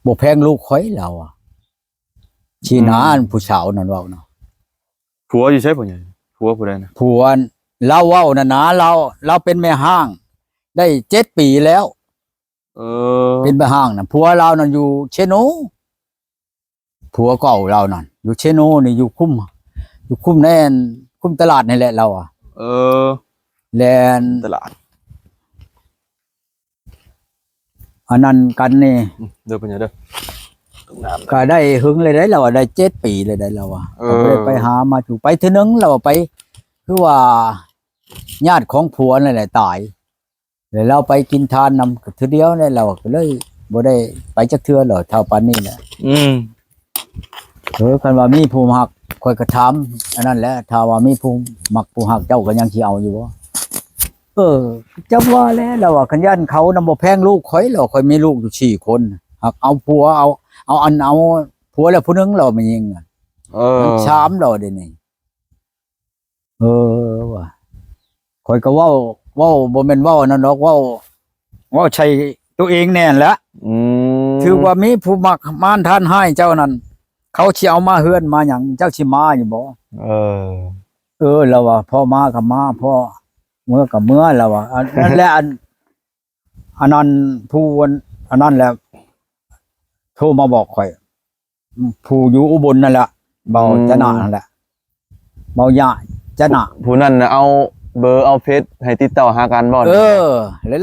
ບໍ່ແພງລູກຂ້ອຍ ລາວວ່າ ຊີ້ໜ້າ ອືມ ອັນຜູ້ສາວນັ້ນເວົ້ານະ. ຜົວຢູ່ໃສພໍ່ໃຫຍ່? ຜົວຜູ້ໃດນະ? ຜົວລາວເວົ້ານັ້ນນະ ລາວ ລາວເປັນແມ່ຮ້າງໄດ້ເຈັດປີແລ້ວ. ເອີ ເປັນແມ່ຮ້າງນະ ຜົວລາວນັ້ນຢູ່ເຊໂນ. ຜົວເກົ່າລາວນັ້ນຢູ່ເຊໂນນີ້ ຢູ່ຄຸ້ມ ຢູ່ຄຸ້ມແນ ຄຸ້ມຕະຫຼາດນີ້ແຫຼະລາວວ່າ. ເອີ ແລະ ຕະຫຼາດ ອັນນັ້ນກັນນີ້ ອືມ ເດີພໍ່ໃຫຍ່ເດີ ກະໄດ້ເຫິງແລ້ວໄດ໋ ລາວວ່າໄດ້ເຈັດປີແລ້ວໄດ໋ ລາວວ່າ. ເອີ ກະບໍ່ໄດ້ໄປຫາມາຢູ່ ໄປເທື່ອໜຶ່ງ ລາວວ່າໄປ ຄືວ່າຍາດຂອງຜົວນັ້ນແຫຼະຕາຍ ແລ້ວລາວໄປກິນທານນຳເທື່ອດຽວແລ້ວ ລາວກະເລີຍບໍ່ໄດ້ໄປຈັກເທື່ອແລ້ວ ເທົ່າປານນີ້ແຫຼະ. ອືມ ເອີ ຄັນວ່າມີຜູ້ມັກ ຂ້ອຍກະຖາມອັນນັ້ນແຫຼະ ຖ້າວ່າມີຜູ້ມັກຜູ້ຮັກເຈົ້າກະຍັງຊິເອົາຢູ່ບໍ່? ເອີ ຈັ່ງວ່າແຫຼະ ລາວວ່າ ຄັນຢ້ານເຂົານຳບໍ່ແພງລູກຂ້ອຍ ລາວວ່າ ຂ້ອຍມີລູກຢູ່ສີ່ຄົນ ຫາກເອົາຜົວ ເອົາ ເອົາອັນ ເອົາຜົວແລ້ວຜູ້ໜຶ່ງ ລາວວ່າ ແມ່ຍິງນະ. ເອີ ມັນສາມແລ້ວເດນີ້. ເອີ ວ່າ ຂ້ອຍກະເວົ້າ ເວົ້າບໍ່ແມ່ນເວົ້າອັນນັ້ນດອກ ເວົ້າ ເວົ້າໃສ່ໂຕເອງແນ່ຫັ້ນແຫຼະ. ອືມ ຖືກວ່າມີຜູ້ມັກມານທານຮ້າຍເຈົ້ານັ້ນ ເຂົາຊິເອົາມາເຮືອນມາຫຍັງ ເຈົ້າຊິມາຢູ່ບໍ່? ເອີ ເອີ ລາວວ່າ ພໍມາກະມາ ພໍເມືອກະເມືອ ລາວວ່າ. ອັນນັ້ນແຫຼະ ອັນ ອັນນັ້ນ ຜູ້ອັນ ອັນນັ້ນແຫຼະ ໂທມາບອກຂ້ອຍ ຜູ້ຢູ່ອຸບົນນັ້ນແຫຼະ ເບົາ ອືມ ຈະນະນັ້ນແຫຼະ ເບົາຍະຈະນະ ຜູ້ນັ້ນນະ ເອົາເບີເອົາເຟສໃຫ້ຕິດຕໍ່ຫາກັນບໍ່? ເອີ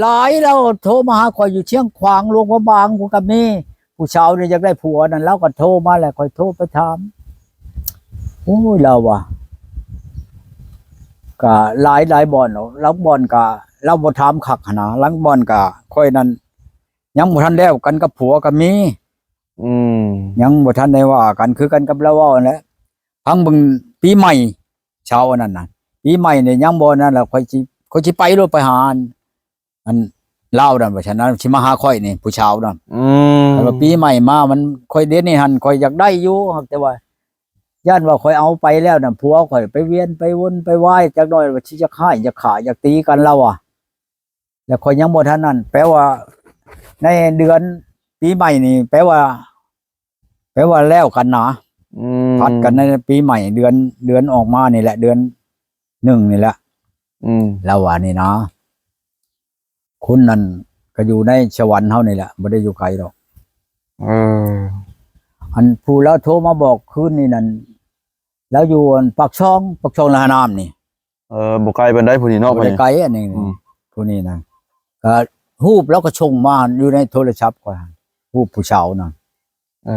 ຫຼາຍໆ ລາວໂທມາຫາຂ້ອຍຢູ່ຊຽງຂວາງ ຫຼວງພະບາງພຸ້ນກະມີ. ຜູ້ສາວນີ້ຢາກໄດ້ຜົວນັ້ນ ລາວກະໂທມາແຫຼະ ຂ້ອຍໂທໄປຖາມ. ໂອ້ຍ ລາວວ່າ ກະຫຼາຍ ຫຼາຍບ່ອນ ລາງບ່ອນກະ ລາວບໍ່ຖາມຄັກຫັ້ນນະ ລາງບ່ອນກະ ຂ້ອຍນັ້ນ ຍັງບໍ່ທັນແລ້ວກັນກັບຜົວກະມີ ອືມ ຍັງບໍ່ທັນໄດ້ວ່າກັນ ຄືກັນກັບລາວເວົ້າຫັ້ນແຫຼະ. ຟັງເບິ່ງປີໃໝ່ ຊາວອັນນັ້ນນະ ປີໃໝ່ນີ້ຍັງບໍ່ນັ້ນລະ ຂ້ອຍຊິ ຂ້ອຍຊິໄປໂລດ ໄປຫາ ອັນ ອັນລາວນັ້ນ ວ່າຊັ້ນນະ ຊິມາຫາຂ້ອຍນີ້ ຜູ້ຊາວນັ້ນ. ອືມ ຄັນວ່າປີໃໝ່ມາ ມັນ ຂ້ອຍ ດຽວນີ້ຫັ້ນ ຂ້ອຍຢາກໄດ້ຢູ່ ຫາກແຕ່ວ່າ ຢ້ານວ່າຂ້ອຍເອົາໄປແລ້ວນັ້ນ ຜົວຂ້ອຍໄປວຽນໄປວົນໄປວາຍ ຈັກໜ້ອຍວ່າຊິຢາກຮ້າຍຢາກຂ້າ ຢາກຕີກັນ ລາວວ່າ. ແລ້ວຂ້ອຍຍັງບໍ່ທັນນັ້ນ ແປວ່າໃນເດືອນປີໃໝ່ນີ້ ແປວ່າ ແປວ່າແລ້ວກັນນະ. ອືມ ຜັດກັນໃນປີໃໝ່ ເດືອນ ເດືອນອອກມານີ້ແຫຼະ ເດືອນໜຶ່ງນີ້ແຫຼະ. ອືມ ລາວວ່ານີ້ນະ ຄົນນັ້ນກະຢູ່ໃນສະຫວັນເຮົານີ້ແຫຼະ ບໍ່ໄດ້ຢູ່ໄກດອກ. ເອີ ອັນຜູ້ລາວໂທມາບອກຄືນນີ້ນັ້ນ ລາວຢູ່ອັນປາກຊ່ອງ ປາກຊ່ອງລະຫານ້ຳນີ້. ເອີ ບໍ່ໄກປານໃດຜູ້ນີ້ເນາະ ບໍ່ໄດ້ໄກອັນນີ້. ອືມ ຜູ້ນີ້ນະ ກະຮູບລາວກະສົ່ງມາຢູ່ໃນໂທລະສັບຂ້ອຍ ຮູບຜູ້ສາວນະ. ເອີ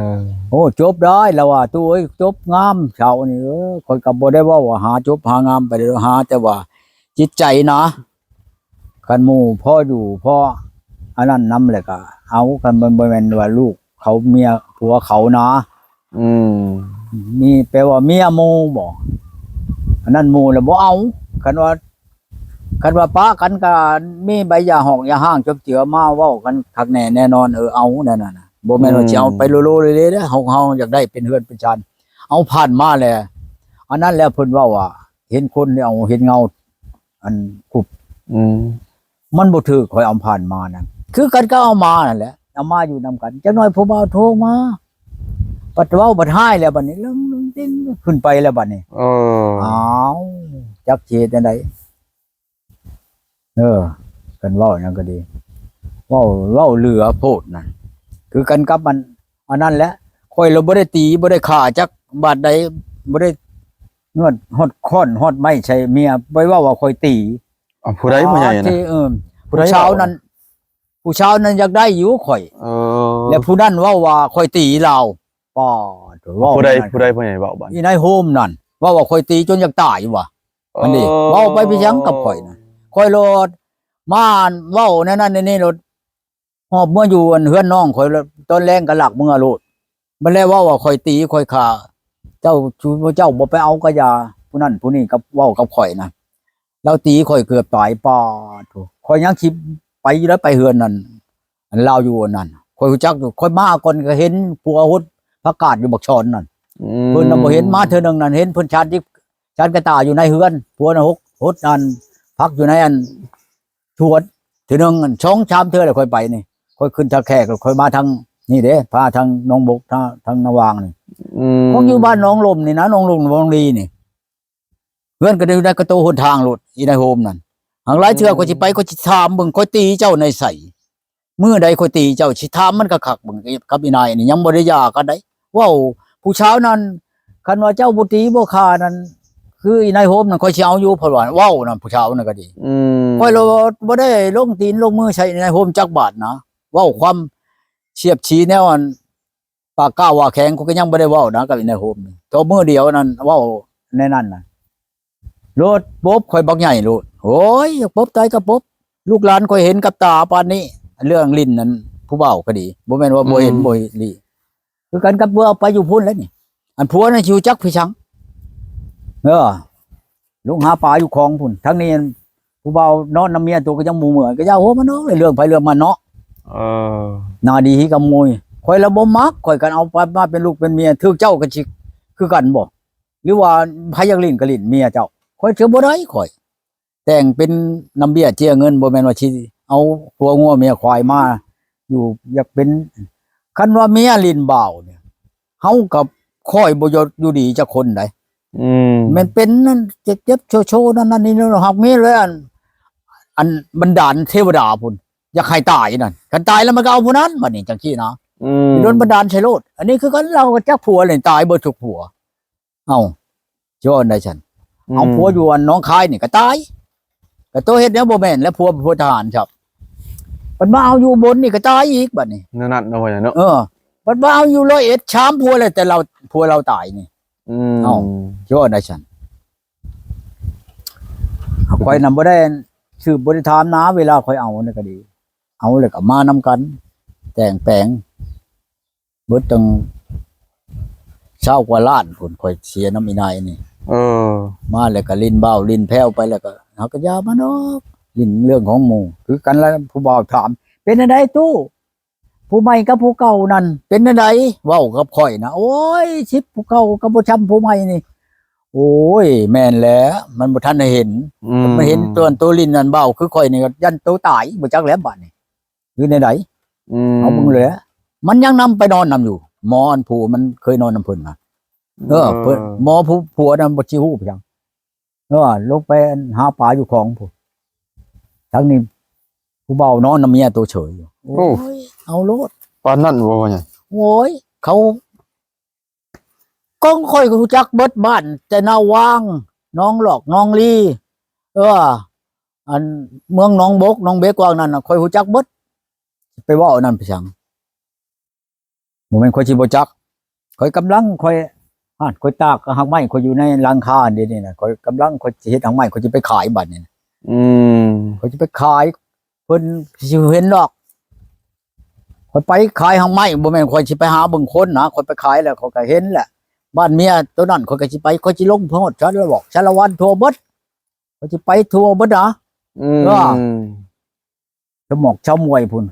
ໂອ້ ຈົບໄດ້ລາວວ່າ ຕູ້ເອີຍ ຈົບງາມສາວນີ້. ເອີ ຂ້ອຍກະບໍ່ໄດ້ເວົ້າວ່າຫາຈົບຫາງາມປານໃດ ຫາແຕ່ວ່າຈິດໃຈນະ ຄັນໝູ່ພໍຢູ່ພໍອັນນັ້ນນຳແລ້ວກະເອົາ ຄັນບໍ່ແມ່ນວ່າລູກເຂົາເມຍຜົວເຂົານະ. ອືມ ມີແປວ່າເມຍໝູ່ບໍ່ ອັນນັ້ນໝູ່ລະບໍ່ເອົາ. ຄັນວ່າ ຄັນວ່າປະກັນກະມີໃບຢ່າຮ້ອງຢ່າຮ້າງຈົບເຈືອມາເວົ້າກັນຄັກແນ່ແນ່ນອນ. ເອີ ເອົາແນວນັ້ນນະ ບໍ່ແມ່ນວ່າ ອືມ ຊິເອົາໄປໂລໆເລໆເດີ ເຮົາ ເຮົາຢາກໄດ້ເປັນເຮືອນເປັນຊານ ເອົາຜ່ານມາແລ້ວ ອັນນັ້ນແລ້ວເພິ່ນເວົ້າວ່າ ເຫັນຄົນເອົາເຫັນເງົາ ອັນຄຸບ ອືມ ມັນບໍ່ຖືກ ຂ້ອຍເອົາຜ່ານມານະ ຄືກັນກະເອົາມານັ້ນແຫຼະ ເອົາມາຢູ່ນຳກັນ. ຈັກໜ້ອຍຜູ້ບ່າວໂທມາ ບັດເວົ້າບັດຮ້າຍແລ້ວບັດນີ້ ເລິງໆຕິງຂຶ້ນໄປແລ້ວບັດນີ້. ເອີ ອ້າວ ຈັກຊິເຮັດແນວໃດ. ເອີ ເພິ່ນເວົ້າຫຍັງກະດີ ເວົ້າ ເວົ້າເຫຼືອໂພດນະ ຄືກັນກັບອັນ ອັນນັ້ນແຫຼະ. ຂ້ອຍລະບໍ່ໄດ້ຕີ ບໍ່ໄດ້ຂ້າຈັກບາດໃດ ບໍ່ໄດ້ນວດຮອດຄ້ອນຮອດໄມ້ໃສ່ເມຍ ໄປເວົ້າວ່າຂ້ອຍຕີ. ເອົາ ຜູ້ໃດ ພໍ່ໃຫຍ່ນະ? ເອີ ຜູ້ໃດ ຜູ້ຊາວນັ້ນ ຜູ້ຊາວນັ້ນຢາກໄດ້ຢູ່ຂ້ອຍ. ເອີ ແລະຜູ້ນັ້ນເວົ້າວ່າຂ້ອຍຕີລາວ. ປາດໂທ້ ເວົ້າ ຜູ້ໃດ ຜູ້ໃດພໍ່ໃຫຍ່ເວົ້າບາດນີ້? ອີນາຍໂຮມນັ້ນເວົ້າວ່າຂ້ອຍຕີຈົນຢາກຕາຍວ່າ. ເອີ ອັນນີ້ເວົ້າໄປເປັນຫຍັງກັບຂ້ອຍນະ? ຂ້ອຍໂລດມາເວົ້າແນວນັ້ນແນວນີ້ໂລດ ຫອບເມືອຢູ່ອັນເຮືອນນ້ອງຂ້ອຍ ຕອນແລງກະລັກເມືອໂລດ. ບັດແລເວົ້າວ່າຂ້ອຍຕີຂ້ອຍຂ້າ ເຈົ້າ ເຈົ້າບໍ່ໄປເອົາກະຢ່າ ຜູ້ນັ້ນຜູ້ນີ້ກະເວົ້າກັບຂ້ອຍນະ ລາວຕີຂ້ອຍເກືອບຕາຍ. ປາດໂທ້ ຂ້ອຍຍັງຄິດໄປຢູ່ ໄດ້ໄປເຮືອນນັ້ນ ອັນລາວຢູ່ອັນນັ້ນ ຂ້ອຍຮູ້ຈັກຢູ່ ຂ້ອຍມາກ່ອນກະເຫັນຜົວຫົດຜັກກາດຢູ່ບັກຊອນນັ້ນ. ອືມ ເພິ່ນນະບໍ່ເຫັນ ມາເທື່ອໜຶ່ງນັ້ນ ເຫັນເພິ່ນຊານດິບ ຊານກະຕ່າຢູ່ໃນເຮືອນ ຜົວນະຫົດ ຫົດອັນຜັກຢູ່ໃນອັນ ສວນ ເທື່ອໜຶ່ງ ສອງສາມເທື່ອແລ້ວຂ້ອຍໄປນີ້ ຂ້ອຍຂຶ້ນທ່າແຂກ ແລ້ວຂ້ອຍມາທາງ ນີ້ເດ້ ພາທາງໜອງບົກ ທາງ ທາງນາຫວ່າງນີ້ ອືມ ຂອງຢູ່ບ້ານໜອງລົມນີ້ນະ ໜອງລົມ ໜອງລີນີ້ ເຮືອນກໍໄດ້ ໄດ້ກະໂຕຫົນທາງໂລດ ອີນາຍໂຮມນັ້ນ. ຫາງຫຼາຍເທື່ອ ອືມ ຂ້ອຍຊິໄປ ຂ້ອຍຊິຖາມເບິ່ງ ຂ້ອຍຕີເຈົ້າໃນໃສ? ມື້ໃດຂ້ອຍຕີເຈົ້າ ຊິຖາມມັນຄັກໆເບິ່ງ ກັບອີນາຍນີ້ຍັງບໍ່ໄດ້ຢ່າກັນໃດ. ເວົ້າຜູ້ສາວນັ້ນ ຄັນວ່າເຈົ້າບໍ່ຕີບໍ່ຂ້ານັ້ນ ຄືອີນາຍໂຮມນັ້ນ ຂ້ອຍຊິເອົາຢູ່ ເພິ່ນວ່າ ເວົ້ານຳຜູ້ສາວນັ້ນກໍດີ. ອືມ ຂ້ອຍລະບໍ່ໄດ້ລົງຕີນລົງມືໃສ່ອີນາຍໂຮມຈັກບາດນະ. ເວົ້າຄວາມສຽບສີແນວອັນ ປາກກ້າວາແຂງ ຂ້ອຍກໍຍັງບໍ່ໄດ້ເວົ້ານະກັບອີນາຍໂຮມນີ້. ໂຕມື້ດຽວນັ້ນເວົ້າໃນນັ້ນນະ ໂລດປົບຂ້ອຍບັກໃຫຍ່ໂລດ. ໂອ້ຍ ຢາກປົບຕາຍກໍປົບ ລູກຫຼານຂ້ອຍເຫັນກັບຕາປານນີ້. ເລື່ອງຫຼິ້ນນັ້ນ ຜູ້ບ່າວກໍດີ ບໍ່ແມ່ນວ່າ ອືມ ບໍ່ເຫັນບໍ່ຫຼີ ຄືກັນກັບເມື່ອໄປຢູ່ພຸ້ນແລ້ວນີ້. ອັນຜົວນັ້ນຊິຮູ້ຈັກໄປສັງ? ເອີ ລົງຫາປາຢູ່ຂອງພຸ້ນ. ທາງນີ້ ຜູ້ບ່າວນອນນຳເມຍໂຕກໍຍັງບໍ່ເມື່ອຍ ກໍຢ່າຫົວມັນເນາະ ເລື່ອງໃຜເລື່ອງມັນເນາະ. ເອີ ໜ້າດີກັບໝູ່ ຂ້ອຍລະບໍ່ມັກ. ຂ້ອຍຄັນເອົາໄປມາເປັນລູກເປັນເມຍ ຖືກເຈົ້າກໍຊິຄືກັນບໍ່? ຫຼືວ່າໃຜຢາກຫຼິ້ນກໍຫຼິ້ນເມຍເຈົ້າ? ຂ້ອຍເຊື່ອບໍ່ໄດ້. ຂ້ອຍແຕ່ງເປັນນຳເບ້ຍເຈ້ຍເງິນ ບໍ່ແມ່ນວ່າຊິເອົາຜົວງົວເມຍຄວາຍມາຢູ່. ຢາກເປັນ ຄັນວ່າເມຍຫຼິ້ນບ່າວນີ້ ເຮົາກໍຄ່ອຍບໍ່ຢູ່ ຢູ່ດີຈັກຄົນໃດ. ອືມ ແມ່ນເປັນນັ້ນເຈັບໆໂຊໆ ນັ້ນໆນີ້ ຫາກມີເລີຍ ອັນ ອັນບັນດານເທວະດາພຸ້ນ ຢາກໃຫ້ຕາຍນັ້ນ. ຄັນຕາຍແລ້ວມັນກໍເອົາຜູ້ນັ້ນ ບັດນີ້ຈັ່ງຊີ້ນະ. ອືມ ໂດນບັນດານໃສ່ໂລດ. ອັນນີ້ຄືກັນ ລາວກໍຈັກຜົວເລີຍ ຕາຍເບິດທຸກຜົວ. ເອົ້າ ຊິວ່າອັນໃດຊັ້ນ? ອືມ ເອົາຜົວຢູ່ອັນໜອງຄາຍນີ້ກໍຕາຍ ກໍໂຕເຮັດແນວບໍ່ແມ່ນ ແລ້ວຜົວເປັນພົນທະຫານຊັບ ບັດມາເອົາຢູ່ອຸບົນນີ້ກໍຕາຍອີກບັດນີ້. ແນວນັ້ນເນາະ ວ່າຫຍັງເນາະ. ເອີ ບັດມາເອົາຢູ່ຮ້ອຍເອັດ ສາມຜົວແລ້ວ ແຕ່ລາວ ຜົວລາວຕາຍນີ້. ອືມ ເອົ້າ ຊິວ່າອັນໃດຊັ້ນ? ຂ້ອຍນຳບໍ່ໄດ້ສືບບໍ່ໄດ້ຖາມນາ ເວລາຂ້ອຍເອົານີ້ກໍດີ ເອົາແລ້ວກໍມານຳກັນ ແຕ່ງແປງ ເບິດຕັ້ງຊາວກວ່າລ້ານພຸ້ນ ຂ້ອຍເສຍນຳອີນາຍນີ້. ເອີ ມາແລ້ວກໍຫຼິ້ນບ່າວຫຼິ້ນແພ້ວໄປ ແລ້ວກໍເຮົາກໍຢ່າມາດອກ ຫຼິ້ນເລື່ອງຂອງໝູ່. ຄືກັນລະ ຜູ້ບ່າວຖາມ ເປັນຈັ່ງໃດຕູ້ ຜູ້ໃໝ່ກັບຜູ້ເກົ່ານັ້ນ ເປັນຈັ່ງໃດ? ເວົ້າກັບຂ້ອຍນະ ໂອ້ຍ ສິບ ຜູ້ເກົ່າກໍບໍ່ຊ່ຳຜູ້ໃໝ່ນີ້. ໂອ້ຍ ແມ່ນແຫຼະ ມັນບໍ່ທັນໄດ້ເຫັນ. ອືມ ມັນເຫັນຕົວ ໂຕຫຼິ້ນນັ້ນບ່າວ ຄືຂ້ອຍນີ້ ຢ້ານໂຕຕາຍ ບໍ່ຈັກແຫຼະບາດນີ້ ຫຼືແນວໃດ. ອືມ ເອົາເບິ່ງແຫຼະ ມັນຍັງນຳໄປນອນນຳຢູ່ ໝໍອັນຜູ້ມັນເຄີຍນອນນຳເພິ່ນນະ. ເອີ ເອີ ເພິ່ນ ໝໍຜູ້ ຜົວນະ ບໍ່ຊິຮູ້ໄປຫຍັງ. ເອີ ລົງໄປຫາປາຢູ່ຂອງພຸ້ນ ທາງນີ້ຜູ້ບ່າວນອນນຳເມຍໂຕເສີຍຢູ່. ໂອ້ ໂອ້ຍ ເອົາໂລດ ປານນັ້ນບໍ່ວ່າຫຍັງ? ໂອ້ຍ ເຂົາ ຂອງຂ້ອຍກໍຮູ້ຈັກເບິດບ້ານ ແຕ່ນາຫວ່າງ ໜອງລອກ ໜອງລີ ເອີ ອັນເມືອງໜອງບົກ ໜອງເບັກ ຫວ່າງນັ້ນນະ ຂ້ອຍຮູ້ຈັກເບິດ. ໄປເວົ້າອັນນັ້ນໄປຫຍັງ? ບໍ່ແມ່ນຂ້ອຍຊິບໍ່ຈັກ ຂ້ອຍກຳລັງ ຂ້ອຍ ຫັ້ນ ຂ້ອຍຕາກຮາກໄມ້ ຂ້ອຍຢູ່ໃນຫຼັງຄາດຽວນີ້ນະ ຂ້ອຍກຳລັງ ຂ້ອຍຊິເຮັດຮາກໄມ້ ຂ້ອຍຊິໄປຂາຍບັດນີ້ນະ. ອືມ ຂ້ອຍຊິໄປຂາຍ ເພິ່ນຊິເຫັນດອກ. ຂ້ອຍໄປຂາຍຮາກໄມ້ ບໍ່ແມ່ນຂ້ອຍຊິໄປຫາເບິ່ງຄົນນະ ຂ້ອຍໄປຂາຍແລ້ວ ຂ້ອຍກໍເຫັນແຫຼະ ບ້ານເມຍໂຕນັ້ນ ຂ້ອຍກໍຊິໄປ ຂ້ອຍຊິລົງຮອດສາລະວັນ ສາລະວັນທົ່ວເບິດ ຂ້ອຍຊິໄປທົ່ວເບິດນະ. ອືມ ເອີ ຊະໝອກຊະໝວຍພຸ້ນ